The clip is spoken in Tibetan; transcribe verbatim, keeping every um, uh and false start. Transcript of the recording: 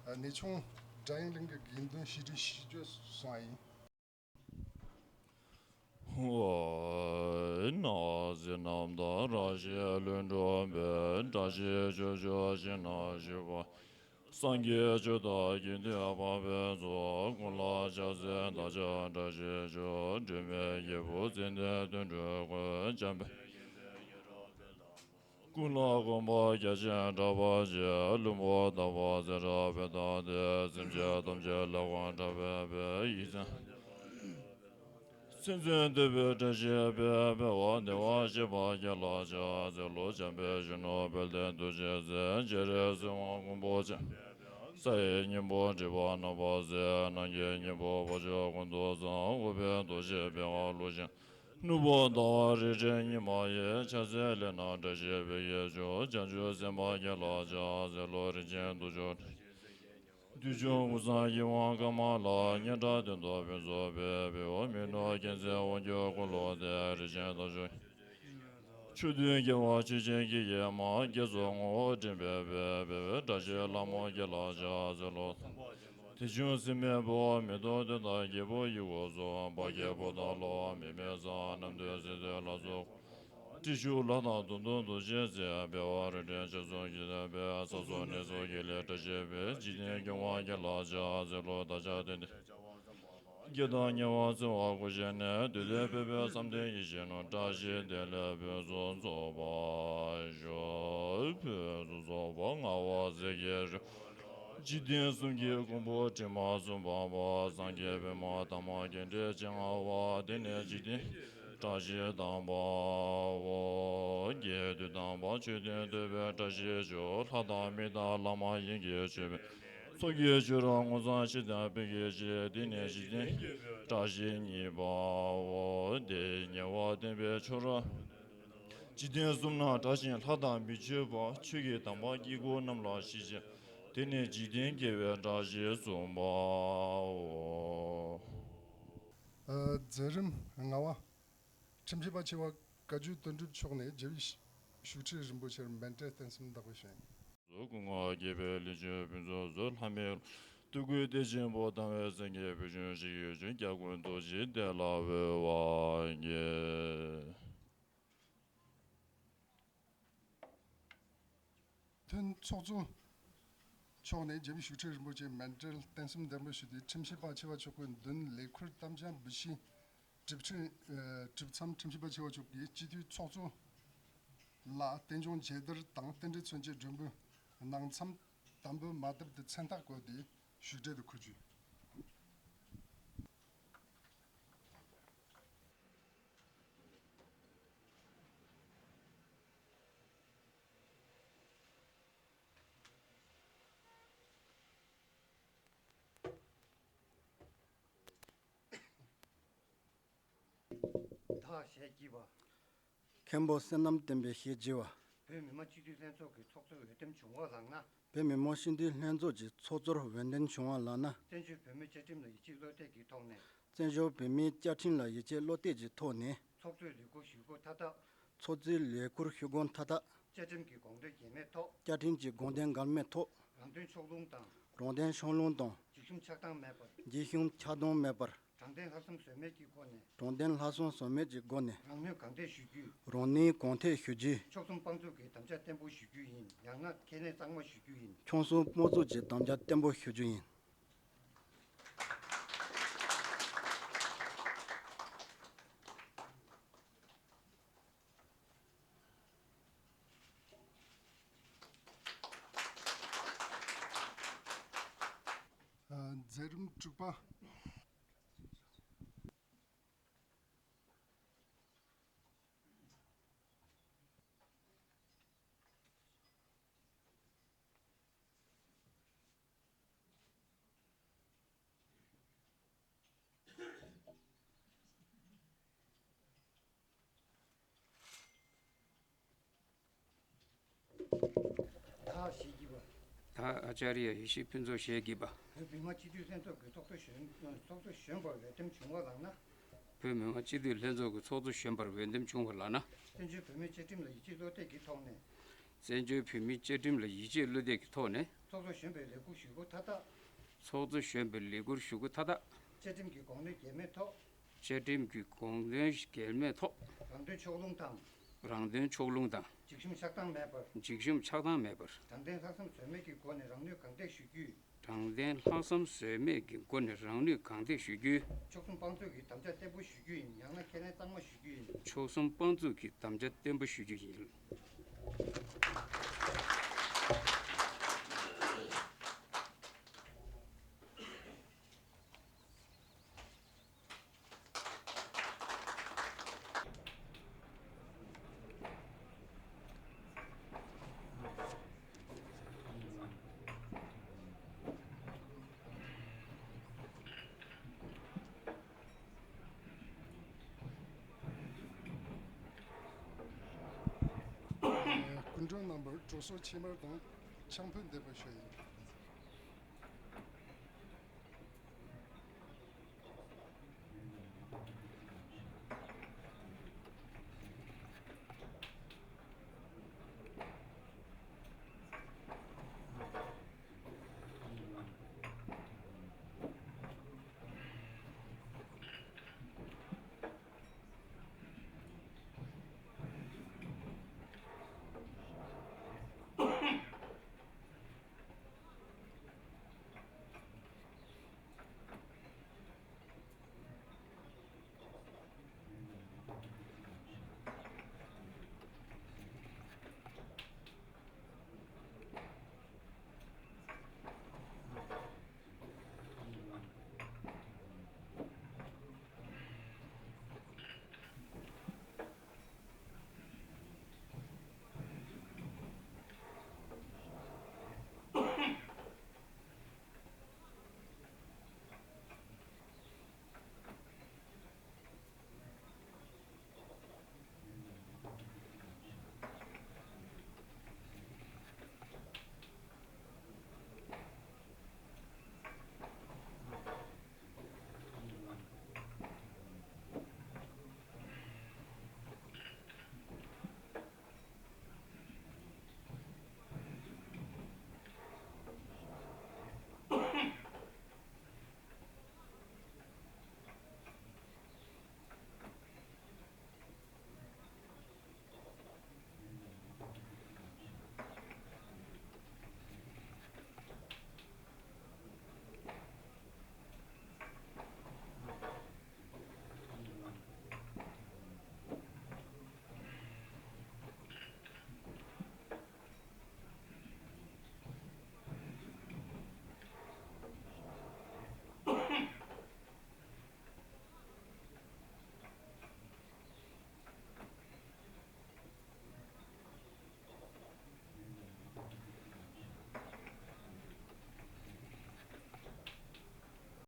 གནས་ཆུང་སྒྲ་དབྱངས་གླིང་གི་དགེ་འདུན་ཤེས་རིག་ཤིས་བརྗོད་གསུང་བ་ཡིན། ཧོ། ན་ཟེར་རྣམ་དག་ར་ཞེས་ལུས་འགྲོ་བའི་བཀྲ་ཤིས་སྤྱོད་མཆོག་ཞིག་ན་ཞུ་བ། སངས་རྒྱས་ཆོས་བདག་དགེ་འདུན་འཕགས་པའི་ཚོགས། ཀུན་ལ་ཕྱག་འཚལ་བདག་ཅག་བཀྲ་ཤིས་ཤོག་སྒྲོལ་མའི་རྒྱལ་པོ་ཙནྡན་དོན་གྲུབ་ཀུན། འཇམ་དཔལ་ཀུན་ལ་དགོངས་པ་རྒྱ་ཆེན་གྲགས་པ་ཆེ། ལྷུན་པོ་དག་པ་ཚེ་རབས་པའི་མཐའ་སྟེ། སེམས་ཅན་ཐམས་ཅད་ལ་དགོངས་གྲགས་པའི་ཡིད་བཞིན། སེམས་ཅན་འདོད་པའི་བཀྲ་ཤིས་པའི་འཕེལ་བ་བདེ་བ་ཞེས་པ་རྒྱལ་ལ་ཕྱག་འཚལ་ལོ། འཇམ་དཔལ་གཞོན་ནུ་དཔལ་ལྡན་རྡོ་རྗེ་འཛིན། སྤྱན་རས་གཟིགས་དབང་མགོན་པོ་ཆེ། ས་ཡི་སྙིང་པོ་སྒྲིབ་པ་རྣམ་པར་སེལ། ནམ་མཁའི་སྙིང་པོ་དཔའ་ཕྱུག་ཀུན་ཏུ་བཟང་། འོད་དཔལ་རྡོ་རྗེ་ཕ་ག་ཀླུ་ཆེན། ནོར་བུ་ཟླ་བ་རིས་བྲལ་ཉི་མ་ཡི། ཕྱག་འཚལ་ལས་སྣང་བཀྲ་ཤིས་པའི་ཡེ་ཤེས་མཆོག་བྱང་ཆུབ་སེམས་དཔའ་རྒྱལ་ལ་ཕྱག་འཚལ་ལོ། རིན་ཆེན་གདུགས་མཆོག་བདུད་འཇོམས་ཀུན་བཟང་ཡིད་འོང་ཀ་མ་ལ། སྙན་གྲགས་དོན་དུ་ཕུན་ཚོགས་འཕེལ། བེའུ་མིག་ནོར་རྒྱལ་མཚན་དབང་གྱུར་འཁོར་ལོ་སྡེ། རིན་ཆེན་རྟ་མཆོག་མཆོག་ཐུན་རྒྱལ་བ་ཆོས་ཀྱི་ཡེ་ཤེས་མ། བསྐྱེད་རྫོགས་ངོ་བོ་དྲན་པའི་དཔལ། བེའུ་བཀྲ་ཤིས་ལྷ་མོ་རྒྱལ་ལ་ཕྱག་འཚལ་ལོ། དེ་བཞིན་སྲིད་མེད་འབུལ་བ་མེ་ཏོག་དོན་དང་རྒྱལ་པོ་ཡི་གོ་སོགས། འཕགས་སྐྱེས་ཕོ་དང་ལོ་བ་མི་མེད་ཚང་། རྣམ་ཐོས་སྲས་དེ་ལ་སོགས། ཏྲི་ཤཱུལ་ལྷ་དང་དུང་སྟོང་རྡོ་རྗེ་རྩེ། བེ་བ་རི་བྲན་ཆ་ཚོགས་ཀྱི་དམ་པའི། ས་སོགས་གནས་སོགས་ཀྱི་ལས་བཀྲ་ཤིས་འཕེལ། འཇིག་རྟེན་མཁས་དབང་རྒྱལ་ལ་ཕྱག་འཚལ་ལོ། བདག་ཅག་དེང་འདིར་སྐྱེ་དང་ཉེ་བར་འཚེ་བ་ཀུན་ཞི་ནས། དུས་མཐར་ཕེབས་པའི་བསམ་གཏན་ཡིད་བཞིན་ནོར། བཀྲ་ཤིས་བདེ་ལེགས་ཕུན་སུམ་ཚོགས་པར་ཤོག་ཕུན་སུམ་ཚོགས་པ་མངའ་བ་ཟས་ཀྱི་རོ། འཇིག་རྟེན་གསུམ་གྱི་མགོན་པོ་དྲི་མ་མཚུངས་པ་མ། སངས་རྒྱས་པདྨ་དང་མ་རྒྱས་འབྲས་ཅན་མངའ་བ། དེང་ནས་འཇིག་རྟེན་བཀྲ་ཤིས་དམ་པའོ། རྒྱས་བསྡུས་དམ་པ་མཆོད་རྟེན་བསྟོད་པའི་བཀྲ་ཤིས་ཤོག་ལྷ་དང་མི་དང་ལྷ་མ་ཡིན་གྱི་མཆོད་པའི། ཚོགས་ཀྱི་མཆོག་རབ་དངོས་སམ་ཕྱི་དང་ཕ་གི་ཞེས། དེང་ནས་འཇིག་རྟེན་བཀྲ་ཤིས་གཉིས་པའོ། དེ་ཉེ་བར་བསྟན་པའི་མཆོག་རབ། འཇིག་རྟེན་གསུམ་ན་བཀྲ་ཤིས་ལྷ་དང་མི་མཆོད་པ། ཆོས་ཀྱི་དམ་པ་དཀྱིལ་འཁོར་རྣམས་ལ་ཞི་བྱེད། དེང་ནས་འཇིག་རྟེན་དགེ་བའི་བཀྲ་ཤིས་གསུམ་པའོ། མཛད་རིམ་ལྔ་པ། ཁྲིམས་ཞིབ་པ་ཆེ་བ་བཀའ་བརྒྱུད་དོན་གྲུབ་མཆོག་ནས་རྒྱལ་བའི་ཞུ་ཁྲིད་རིན་པོ་ཆེར་མཎྜལ་རྟེན་གསུམ་བདག་པོ་ཞུ་ཡིན། ཀུན་དགའ་དགྱེས་པའི་ལྷས་བྱིན་ཕུན་ཚོགས་སྩོལ། ལྷ་མིའི་སྟོབས་བཀོད་གཏེར་ཆེན་པོ། དམ་པའི་སེང་གེ་བུ་ཆུང་ཞིག་ཡོད་ཅིང་། སྐྱབས་མགོན་རྡོ་རྗེ་གདན་ལ་འོད་དཔག་གིས། ཐོན་ཚོགས་གཙོ་མཆོག་ནས་རྒྱལ་བའི་ཞུ་ཁྲིད་རིན་པོ་ཆེ་མཎྜལ་རྟེན་གསུམ་འདེམས་པ་ཞུས་ཏེ། ཁྲིམས་ཞིབ་པ་ཆེ་བ་མཆོག་གི་མདུན་ལས་འཁུར་དམ་བཅའ་འབུལ་ཞིང་། གྲུབ་ཆེན། ཨ། གྲུབ་མཚམས་ཁྲིམས་ཞིབ་པ་ཆེ་བ་མཆོག་གིས་སྤྱི་འཐུས་ཚོགས་གཙོ་ལ་རྟེན་འབྱུང་མཇལ་དར་དང་རྟེན་འབྲེལ་མཚོན་བྱེད་མགྲོན་འབོད་གནང་མཚམས། དམ་འབུལ་མ་བཏབ་སྟེ་མཚན་རྟགས་བཀོད་དེ་བཞུགས་གྲལ་དུ་འཁོད་རྒྱུ། བདག་ཞལ་བགྱིས་པ། མཁན་པོ་བསོད་ནམས་བསྟན་པས་ཞལ་བགྱིས་པ། བོད་མི་མང་སྤྱི་འཐུས་ལྷན་ཚོགས་ཀྱི་ཚོགས་གཙོའི་འོས་འདེམས་བྱུང་བ་ལགས་ན། བོད་མི་མང་སྤྱི་འཐུས་ལྷན་ཚོགས་ཀྱི་ཚོགས་གཙོར་འོས་འདེམས་བྱུང་བ་ལགས་ན། བཙན་བྱོལ་བོད་མིའི་བཅའ་ཁྲིམས་ལ་ཡིད་ཆེས་བློ་གཏད་ཀྱི་ཐོག་ནས། བཙན་བྱོལ་བོད་མིའི་བཅའ་ཁྲིམས་ལ་ཡིད་ཆེས་བློ་གཏད་ཀྱི་ཐོག་ནས། ཚོགས་གཙོའི་ལས་འཁུར་ཞུ་སྒོ་མཐའ་དག་ཚོགས་གཙོའི་ལས་འཁུར་ཞུ་སྒོ་མཐའ་དག་བཅའ་ཁྲིམས་ཀྱི་དགོངས་དོན་འགལ་མེད་ཐོག་བཅའ་ཁྲིམས་ཀྱི་དགོངས་དོན་འགལ་མེད་ཐོག་རང་དོན་ཕྱོགས་ལྷུང་དང་། རང་དོན་ཕྱོགས་ལྷུང་དང་། འཇིགས་ཞུམ་ཆགས་སྡང་མེད་པར། འཇིགས་ཞུམ་ཆགས་སྡང་མེད་པར། དྲང་བདེན་ལྷག་བསམ་ཟོལ་མེད་ཀྱི་སྒོ་ནས། དྲང་བདེན་ལྷག་བསམ་ཟོལ་མེད་ཀྱི་སྒོ་ནས། རང་མོས་གང་ཐད་ཞུ་རྒྱུ། རང་མོས་གང་ཐད་ཞུ་རྒྱུ། ཆོལ་གསུམ་དཔང་བཙུགས་ཀྱི་དམ་བཅའ་བརྟན་པོ་ཞུ་རྒྱུ་ཡིན། ཡང་ན་ཁས་ལེན་གཙང་མ་ཞུ་རྒྱུ་ཡིན། ཆོལ་གསུམ་དཔང་བཙུགས་ཀྱི་དམ་བཅའ་བརྟན་པོ་ཞུ་རྒྱུ་ཡིན། མཛད་རིམ་དྲུག་པ། བདག་ཞལ་བགྱིས་པ། བདག་ཨ་ཙརྱ་ཡེ་ཤེས་ཕུན་ཚོགས་ཞལ་བགྱིས་པ། བོད་མི་མང་སྤྱི་འཐུས་ལྷན་ཚོགས་ཀྱི་ཚོགས་གཙོ་གཞོན། ཚོགས་གཙོ་གཞོན་པར་འོས་འདེམས་བྱུང་བ་ལགས་ན། བོད་མི་མང་སྤྱི་འཐུས་ལྷན་ཚོགས་ཀྱི་ཚོགས་གཙོ་གཞོན་པར་འོས་འདེམས་བྱུང་བ་ལགས་ན། བཙན་བྱོལ་བོད་མིའི་བཅའ་ཁྲིམས་ལ་ཡིད་ཆེས་བློ་གཏད་ཀྱི་ཐོག་ནས། བཙན་བྱོལ་བོད་མིའི་བཅའ་ཁྲིམས་ལ་ཡིད་ཆེས་བློ་གཏད་ཀྱི་ཐོག་ནས། ཚོགས་གཙོ་གཞོན་པའི་ལས་འཁུར་ཞུ་སྒོ་མཐའ་དག་ཚོགས་གཙོ་གཞོན་པའི་ལས་འཁུར་ཞུ་སྒོ་མཐའ་དག་བཅའ་ཁྲིམས་ཀྱི་དགོངས་དོན་འགལ་མེད་ཐོག་བཅའ་ཁྲིམས་ཀྱི་དགོངས་དོན་འགལ་མེད་ཐོག་རང་དོན་ཕྱོགས་ལྷུང་དང་། རང་དོན་ཕྱོགས་ལྷུང་དང་། འཇིགས་ཞུམ་ཆགས་སྡང་མེད་པར། འཇིགས་ཞུམ་ཆགས་སྡང་མེད་པར། དྲང་བདེན་ལྷག་བསམ་ཟོལ་མེད་ཀྱི་སྒོ་ནས་རང་ནུས་གང་ཐེག་ཞུ་རྒྱུ། དྲང་བདེན་ལྷག་བསམ་ཟོལ་མེད་ཀྱི་སྒོ་ནས་རང་ནུས་གང་ཐེག་ཞུ་རྒྱུ། མཆོག་གསུམ་དཔང་བཙུགས་ཀྱི་དམ་བཅའ་བརྟན་པོ་ཞུ་རྒྱུ་ཡིན། ཡང་ན་ཁས་ལེན་གཙང་མ་ཞུ་རྒྱུ་ཡིན། མཆོག་གསུམ་དཔང་བཙུགས་ཀྱི་དམ་བཅའ་བརྟན་པོ་ཞུ་རྒྱུ་ཡིན། སྐུ་མགྲོན་རྣམ་པར་གྲོགས་སོགས་ཕྱེ་མར་དང་ཆང་ཕུད་འདེབས་པ་ཞུ་ཡིན།